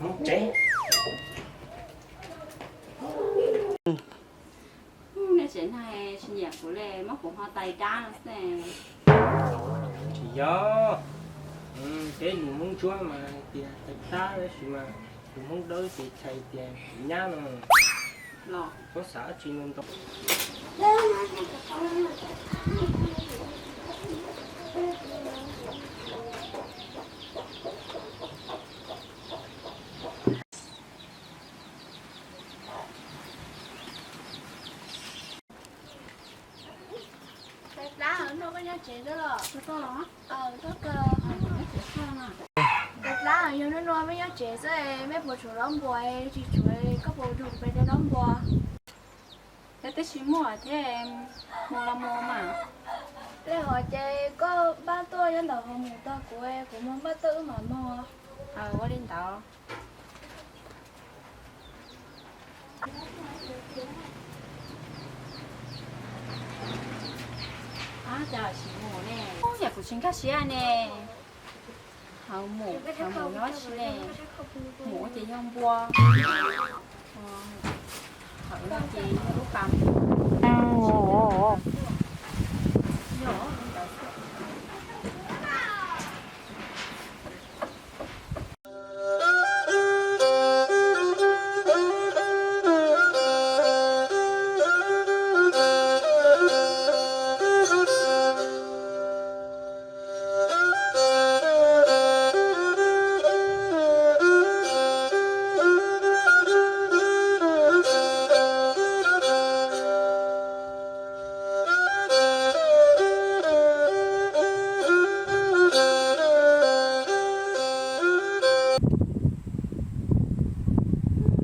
Hmoob tsev. Nej tsev neeg tsis nyiam kuv li, muab kuv hmo tais dab no xwb. Tsis yog, peb lus Hmoob Ntsuab mas tias tais dab, tab sis mas lus Hmoob Dawb ces txhais tias nyab no. Los koj xav dab tsi no ntau. Tais dab, hnub no koj nyob tsev xwb los? Tais dab, yog hnub no mej nyob tsev xwb, mej puas tshuav zaub npua? Tsis tshuav, koj puas nrog kuv pem de zaub npua? Yog twb tsis muaj thiab, mus los mus mas. Li hos ces koj npaj tuaj nyob ntawm hauv mus tog kuv, kuv mus npaj tuaj wb mam mus. Ua li ntawd. Cas tsis mus ne? Yog kuv tsis nkag siab ne. Hauv mus, hauv mus nyob tsis ne. Mus ces yog npua, hauv no ces yog lub pas.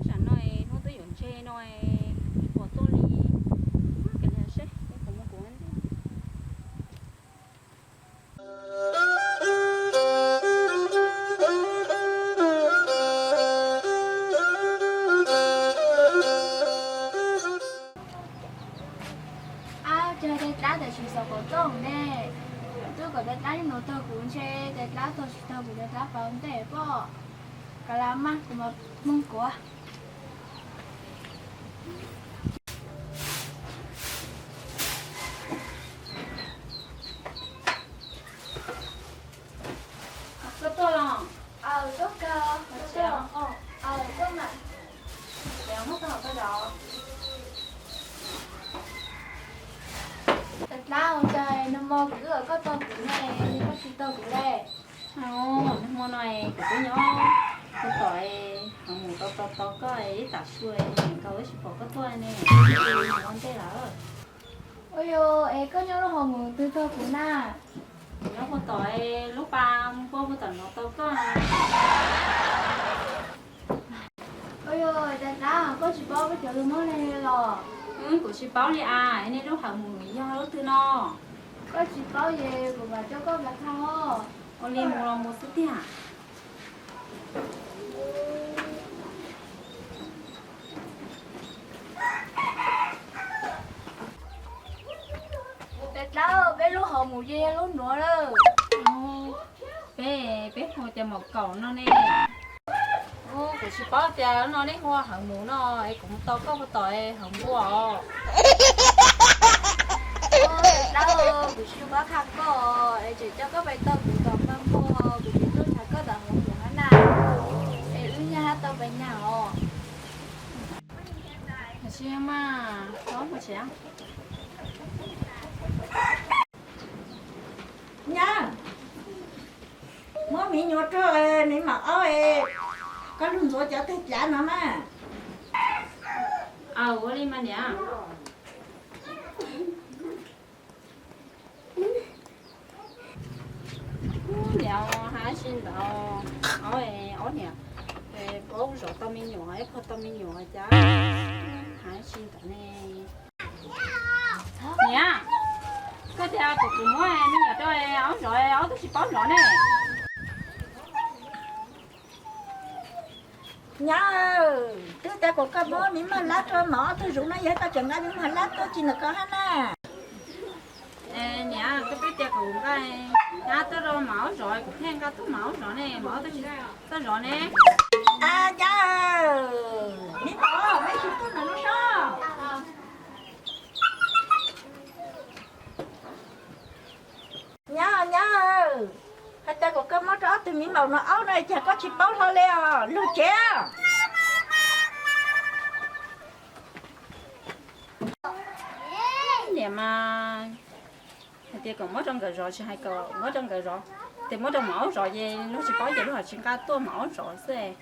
Tsam no hnub twb yuav ntse no, tsis pom tuaj li. Kav liam seb, kuv mus kuv. Ab, cas tais dab tam sim xav kom txooj ne. Twb kom tais dab nub nuav tog kuv ntshe tais dab tog tsis tog kuv, tais dab pauv ntej pob. Kav liam mas kuv mam moog kuv. Koj tuaj los? Aws, tuaj kawg. Aws, tuaj mas. Tais dlaab, ua cas nag hmo kuv wb kom koj tog kuv ne, koj tsis tog kuv le? Nag hmo no kuv twb nyob puag tom, hauv mus tau tos tos koj ib tag su, nkaus wb tsis pom koj tuaj ne, ua ntej lawm. Ua yog es koj nyob lub hauv mus twg tog kuv na? Kuv nyob puag tom lub pas puag puag tom no tau koj. Ua yog tais dlaab, koj tsis paub peb cov lus Hmoob li los? Kuv tsis paub li as, nej lub hauv mus yog lub twg no? Koj tsis paub ces kuv mam coj koj mus qha os. Ua li mus los mus xwb tiag. Tais dlaab, peb lub hauv mus ces yog lub nuav lawm. Peb, peb hu cas maum kaum no ne. Kuv tsis paub tias lub no nej hu hauv mus no, es kuv mus tau koj puag tom hauv npua os. Tais dlaab, kuv tsis paub qha koj, es tseem coj koj pem tau kuv tom npua, kuv tsis tuaj nrhav koj tom hauv mus hab na. Es wb nyaj hab tau pem nyag os. Nyab, muab miv nyuam rau miv mam aub, koj lug ntxuav cov teg dlaab no mas. Aws, ua li mas niam. Niam, hais tsi ntawd, aub, aub niam, aub zov tau me nyuam, ib qho tau me nyuam cas, hais tsi ntawd ne. Niam, koj tias kuv, kuv muab me nyuam rau aub zov, aub twb tsis paub zov ne. Nyab, twb tias kom koj muab miv maj lab rau mam ob tug zoov no, yog koj tseem nqa miv maj lab tuaj tsi ntawm koj hab na. Niam, koj twb tias kom nqa nyab tuaj rau mam aub zov, kuv thiaj nqa tuaj mam aub zov ne, mam aub twb tsis tau zov ne. Nyab, me tsis tuaj ntawm no sob. Nyab, nyab, hais tias kom koj muab rau ob tug miv npaum no aub no cas koj tsis paub hlo li os, lug tsev. Niam mas hais tias kom muab rau nkawd zov, tsis hais kom muab rau nkawd zov, ces muab rau maum aub zov ces luag tsis paub ces luag tsis nqa tuaj maum aub zov xwb.